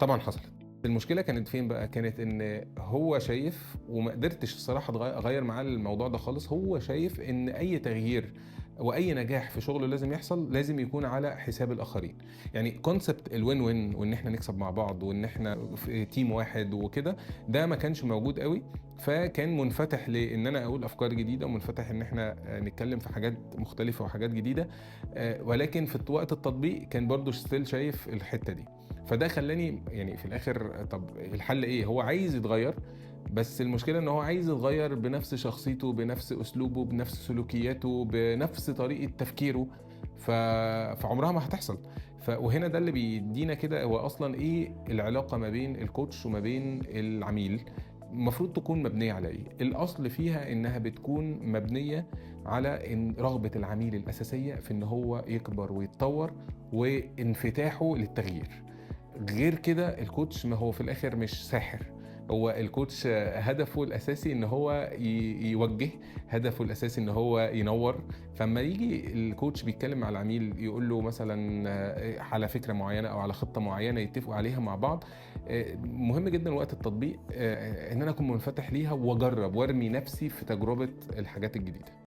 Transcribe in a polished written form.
طبعا حصلت. المشكلة كانت فين بقى؟ كانت ان هو شايف، وما قدرتش الصراحة اغير معاه الموضوع ده خالص، هو شايف ان اي تغيير واي نجاح في شغله لازم يحصل، لازم يكون على حساب الاخرين. يعني concept ال win win، وان احنا نكسب مع بعض، وان احنا في team واحد وكده، ده ما كانش موجود قوي. فكان منفتح لان انا اقول افكار جديده، ومنفتح ان احنا نتكلم في حاجات مختلفة وحاجات جديده، ولكن في وقت التطبيق كان برضو still شايف الحتة دي. فده خلاني يعني في الاخر، طب الحل ايه؟ هو عايز يتغير، بس المشكلة ان هو عايز يتغير بنفس شخصيته، بنفس اسلوبه، بنفس سلوكياته، بنفس طريقه تفكيره. فعمرها ما هتحصل. وهنا ده اللي بيدينا كده، هو اصلا ايه العلاقة ما بين ال coach وما بين العميل المفروض تكون مبنية على ايه؟ الاصل فيها انها بتكون مبنية على ان رغبة العميل الاساسية في ان هو يكبر ويتطور وانفتاحه للتغيير. غير كده ال coach ما هو في الاخر مش ساحر، هو ال coach هدفه الاساسي ان هو يوجه، هدفه الاساسي ان هو ينور. فلما يجي ال coach بيتكلم مع العميل يقول له مثلا على فكرة معينة او على خطه معينة يتفقوا عليها مع بعض، مهم جدا وقت التطبيق ان انا اكون منفتح ليها واجرب وارمي نفسي في تجربه الحاجات الجديدة.